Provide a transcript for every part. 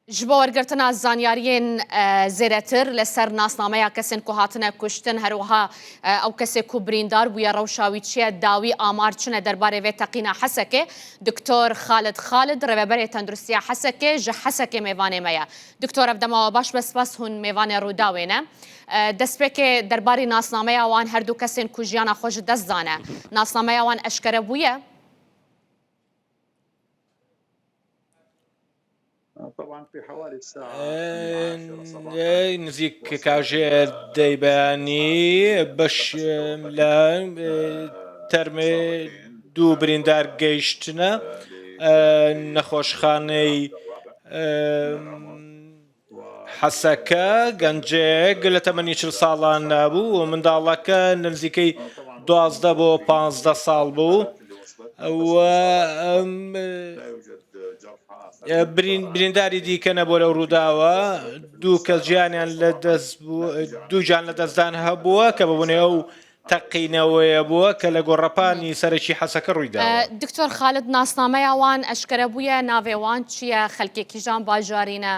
Ji bo wergirtina zanyariyên zêdetir li ser nasnameya kesên ku hatine kuştin her wiha ew kesê ku birîndar bûye rewşa wî çi ye, dawî amar çi ne derbarê vê teqîna Hesekê, Doktor Xalid Xalid Rêveberê Tenduristiya Hesekê ji Hesekê mêvanê me ye. Doktor ev dema we baş be spas hûn mêvanê Rûdawê ne. Destpêkê derbarê nasnameya wan her du kesên ku jiyana xwe ji dest dane nasnameya wan eşkere bûye? نزیک کاژێر دەی بەیانی بەش لە تەرمێ دوو بریندار گەیشتنە نەخۆشخانەی حەسەکە گەنجێک لە تەمەنی 40 ساڵان نابوو و منداڵەکە نزیکەی دوازدە بۆ پانزدە ساڵ بوو و برینداری دیکە نەبوو لەو ڕووداوە دوو کەس گیانیان لە دەست بوو دوو گیان لە دەستدان هەبووە کە بەبوونەی ئەو تەقینەوەیە بووە کە لە گۆڕەپانی سەرەکی حەسەکە ڕوویداوە. دکتۆر خالد ناسنامەیا وان ئەشکەرە بویە ناڤێ وان چیە خەلکێ کیژان باژارینە؟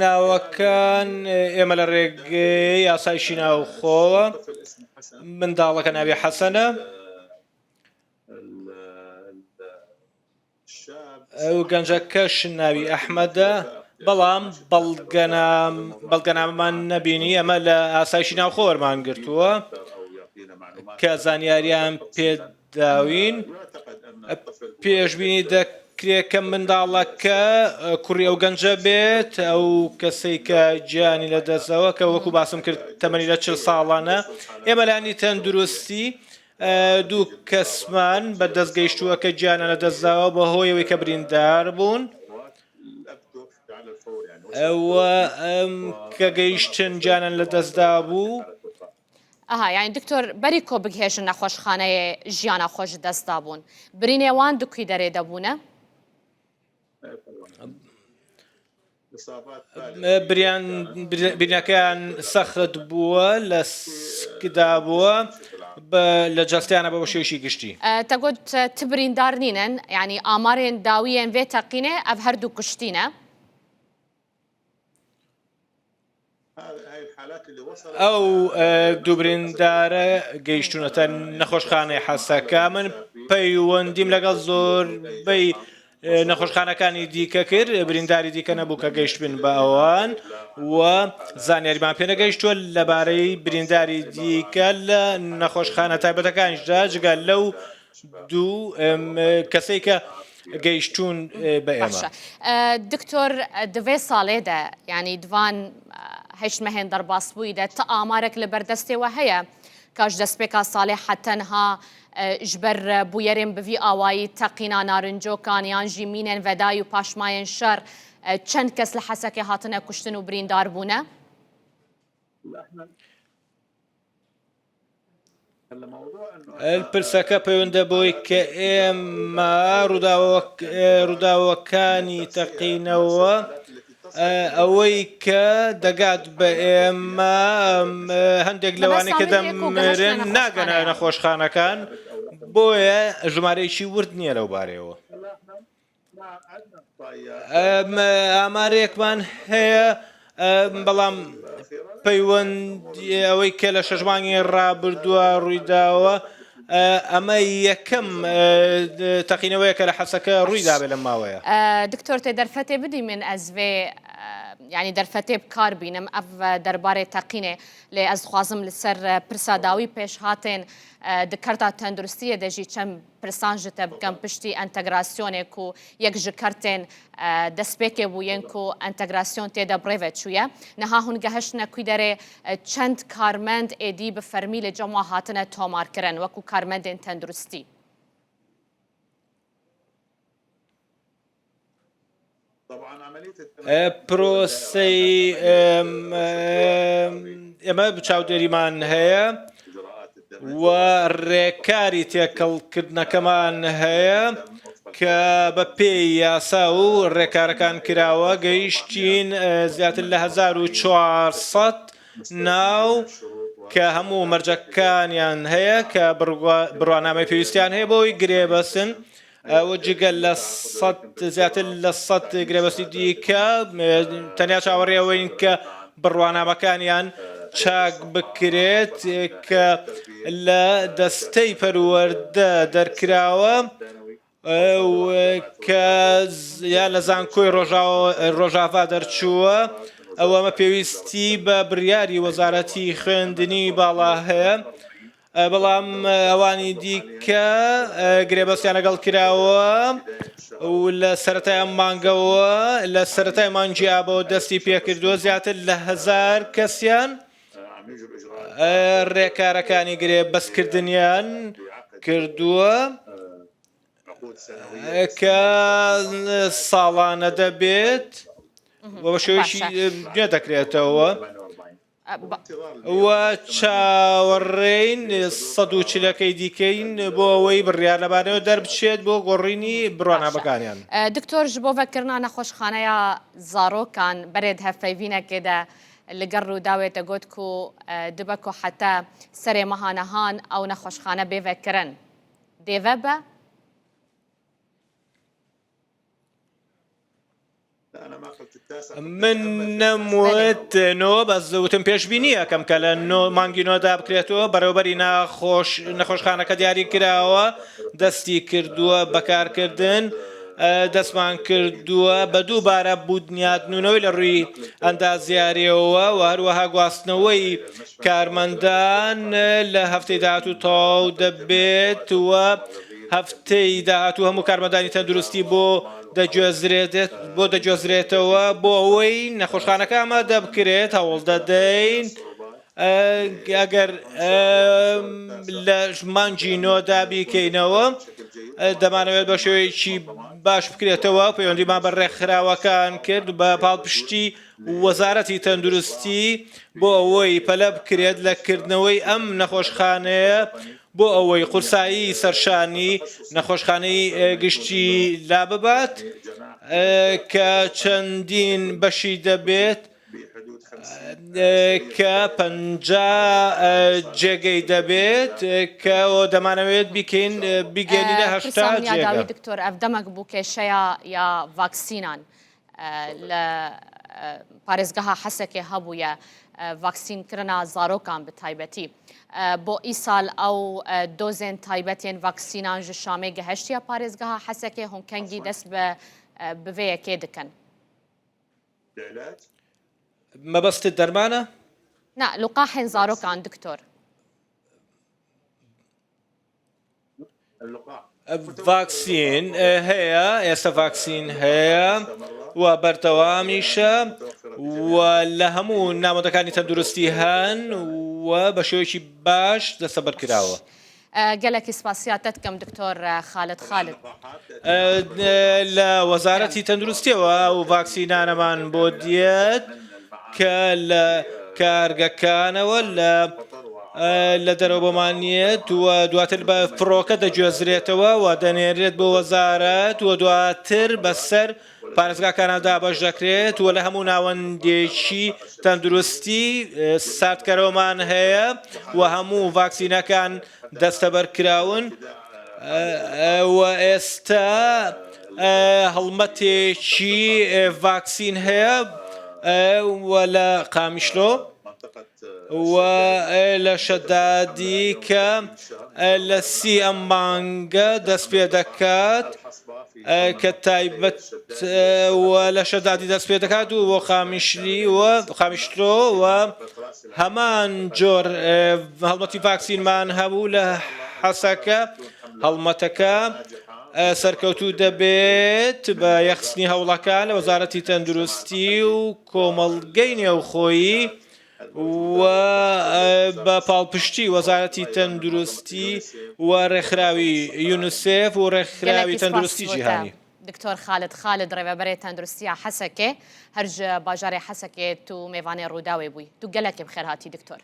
ناوەکان ئێمە لە ڕێگەی ئاسایشی ناوخۆوە منداڵەکە ناوی حەسەنە ئەو گەنجەکەش ناوی ئەحمەدە بەڵام بەڵگەنامەمان نەبینی ئەمە لە ئاسایشی ناوخۆ وەرمان گرتووە کە زانیاریان پێداوین پێشبینی دەکرێت کە منداڵەکە کوڕی ئەو گەنجە بێت ئەو کەسەی کە گیانی لە دەستەوە کە وەکو باسم کرد تەمەنی لە چل ساڵانە ئێمە لانی تەندروستی دوو کەسمان بە دەست گەیشتووە کە گیانیان لە دەستداوە بەهۆی ئەوەی کە بریندار بوون کە گەیشتن گیانیان لە دەستدا بوو. ئەها یانی دکتۆر بەری کۆ بگهێژن نەخۆشخانەیێ ژیانا خۆ ژ دەست دابوون برینێ وان دکوی دەرێ دەبوونە؟ بریان برینەکەیان سەخت بووە لە سکدا بووە لە جەستیانە بە شێوشی گشتی. تە گوت ت بریندار نینن یانی ئامارێن داویێن ڤێ تەقینێ ئەڤ هەردوو کوشتینە. ئەو دوو بریندارە گەیشتوونەتە نەخۆشخانەی حەسەکە من پەیوەندیم لەگەڵ زۆربەی نەخۆشخانەکانی دیکە کرد برینداری دیکە نەبوو کە گەیشتبن بە ئەوان و زانیاریمان پێ نەگەیشتووە لەبارەی برینداری دیکە لە نەخۆشخانە تایبەتەکانیشدا جگە لەو دوو کەسەی کە گەیشتوون بە ئێمە. باشە دکتۆر دڤێ ساڵێ دە یانی دڤان هەشت مەهێن دەرباسبووی دە ت ئامارێک لە بەردەستێوە هەیە کاش دەستپێکا ساڵێ حەتەنها ژبەر بویەرێن بڤی ئاوایی تەقینا نارنجۆکان یان ژی مینێن ڤەدای و پاشمایێن شەر چەند کەس لە حەسەکێ هاتنە کوشتن و بریندار بوونە؟ پرسەکە پەیوەندە بۆی کە ئێمە ڕووداوەکانی تەقینەوە ئەوەی کە دەگات بە ئێمە هەندێک لەوانەی کە دەمرن ناگەنە نەخۆشخانەکان بۆیە ژمارەیەکی ورد نییە لەو بارەیەوە. ئامارێکمان هەیە بەڵام پەیوەندی ئەوەی کە لە شەش مانگی ڕابردووە ڕوویداوە ئەمە یەکەم تەقینەوەیە کە لە حەسەکە ڕوویدابێ لەم ماوەیە. دکتۆر تێ دەرفەتێ بدی من ئەز vê یعنی دەرفەتێ بکار بینم ئەv دەربارەی تەقینێ لێ ئەز دخوازم li ser pirsa dawî pêşhatên di kerta tenduristiyê de jî çend Pirsan ji te bikim piştî entegrasyonê ku yek ji kertên destpêkê bû yên ku entegrasyon tê de birêve çûye. Niha hûn gehiştine ku derê çend karmend êdî bi fermî li cem we hatine tomarkirin wekû karmendên tenduristî? پرۆسەی ئێمە چاودێریمان هەیە و ڕێکاری تێکەڵکردنەکەمان هەیە کە بە پێی یاسا و ڕێکارەکان کراوە گەیشتین زیاتر لە 1400 ناو. کە هەموو مەرجەکانیان هەیە کە بڕوانامەی پێویستیان هەیە بۆی گرێبەستن و جگە لە سەد زیاتر لە سەد گرێبەستی دیکە تەنیا چاوەڕێ ئەوەین کە بڕوانامەکانیان چاک بکرێت کە لە دەستەی پەروەردە دەرکراوە کە یان لە زانکۆی ڕۆژاڤا دەرچووە ئەوە ئەمە پێویستی بە بڕیاری وەزارەتی خوێندنی باڵا هەیە بەڵام ئەوانی دیکە گرێبەستیان لەگەڵ کراوە و لە سەرەتای ئەم مانگەوە لە سەرەتای مانگی ئابەوە دەستی پێکردووە زیاتر لە هەزار کەسیان ڕێکارەکانی گرێبەستکردنیان کردووە. کە ساڵانە دەبێت و بە شێوەیەکی نوێ دەکرێتەوە و چاوەڕێین 140ەکەی دیکەین بۆ ئەوەی بڕیار لەبارەیەوە دەربچێت بۆ گۆڕینی بڕوانامەکانیان. دکتۆر ji bo vekirina nexweşxaneya zarokan berê di hevpeyvînekê de li gel Rûdawê te got ku dibe ku heta serê meha nehan ew nexweşxane bê vekirin. Dê vebe? من نەموت نۆ بەس وتم پێشبینی ئەکەم کە لە نۆ مانگی نۆدا بکرێتەوە بەڕێوبەری ناخۆش نەخۆشخانەکە دیاری کراوە دەستی کردووە بەکارکردن دەستمان کردووە بە دووبارە بودنیادنونەوەی لە ڕووی ئەندازیاریەوە و هەروەها گواستنەوەی کارمەندان لە هەفتەی داهاتوو تەواو دەبێت و هەفتەی داهاتوو هەموو کارمەندانی تەندروستی بۆ دەگوێزرێت بۆ دەگوێزرێتەوە بۆ ئەوەی نەخۆشخانەکە ئامادە بکرێت هەوڵ دەدەین ئەگەر لە مانگی نۆدا بیکەینەوە دەمانەوێت بە شێوەیەکی باش بکرێتەوە پەیوەندیمان بە ڕێکخراوەکان کرد بە پاڵپشتی وەزارەتی تەندروستی بۆ ئەوەی پەلە بکرێت لە کردنەوەی ئەم نەخۆشخانەیە بۆ ئەوەی قورسایی سەرشانی نەخۆشخانەی گشتی لاببات کە چەندین بەشی دەبێت کە 50 جێگەی دەبێت کە دەمانەوێت بیکەین بیگەێنینە 80 جێگە. دکتۆر ئەف دەمەک بوو کێشەیە یا ڤاکسینان لە پارێزگەها حەسەکێ هەبوویە ڤاکسینکردنا زارۆکان بە تایبەتی. بۆ ئیسال ئەو دۆزێن تایبەتێن ڤاکسینان ji Şamê gehiştiye parêzgeha Hesekê hûn kengî dest bi bi vê yekê dikin. مەبەستت دەرمانە؟ Na, luqahên zarokan دکتۆر. ڤاکسین هەیە، ئێستا ڤاکسین هەیە و بەردەوامیشە و لە هەموو ناوەندەکانی تەندروستی هەن و بە شێوەیەکی باش دەستەبەر کراوە. گەلەکی سپاسیا تە دکەم دکتۆر خالد خالد. لە وەزارەتی تەندروستیەوە ئەو ڤاکسینانەمان بۆ دێت کە لە کارگەکانەوە لە لە دەرەوە بۆمان یەت و دواتر بە فڕۆکە دەگوێزرێتەوە و دەنێرێت بۆ وەزارەت و دواتر بەسەر پارێزگاکانە دابەش دەکرێت و لە هەموو ناوەندێکی تەندروستی ساردکەرەوەمان هەیە و هەموو ڤاکسینەکان دەستەبەر کراون و ئێستا هەڵمەتێکی ڤاکسین هەیە و لە قامیشلۆ و لە شەدادی کە لە سی ئەم مانگە دەست پێ دەکات کە تایبەت و لە شەدادی دەست پێ دەکات و بۆ قامیشلی و قامیشلۆ و هەمان جۆر هەڵمەتی ڤاکسینمان هەبوو لە حەسەکە هەڵمەتەکە سەرکەوتوو دەبێت بە یەخستنی هەوڵەکان لە وەزارەتی تەندروستی و کۆمەڵگەی نێوخۆیی و بە پاڵپشتی وەزارەتی تەندروستی و ڕێکخراوی یونسێف و ڕێکخراوی تەندروستی جیهانی. دکتۆر خالد خالد ڕێوەبەرێ تەندروستیا حەسەکێ هەر ji bajarê Hesekê tu mêvanê Rûdawê bûyî. Tu gelekê bi xêr hatî دکتۆر.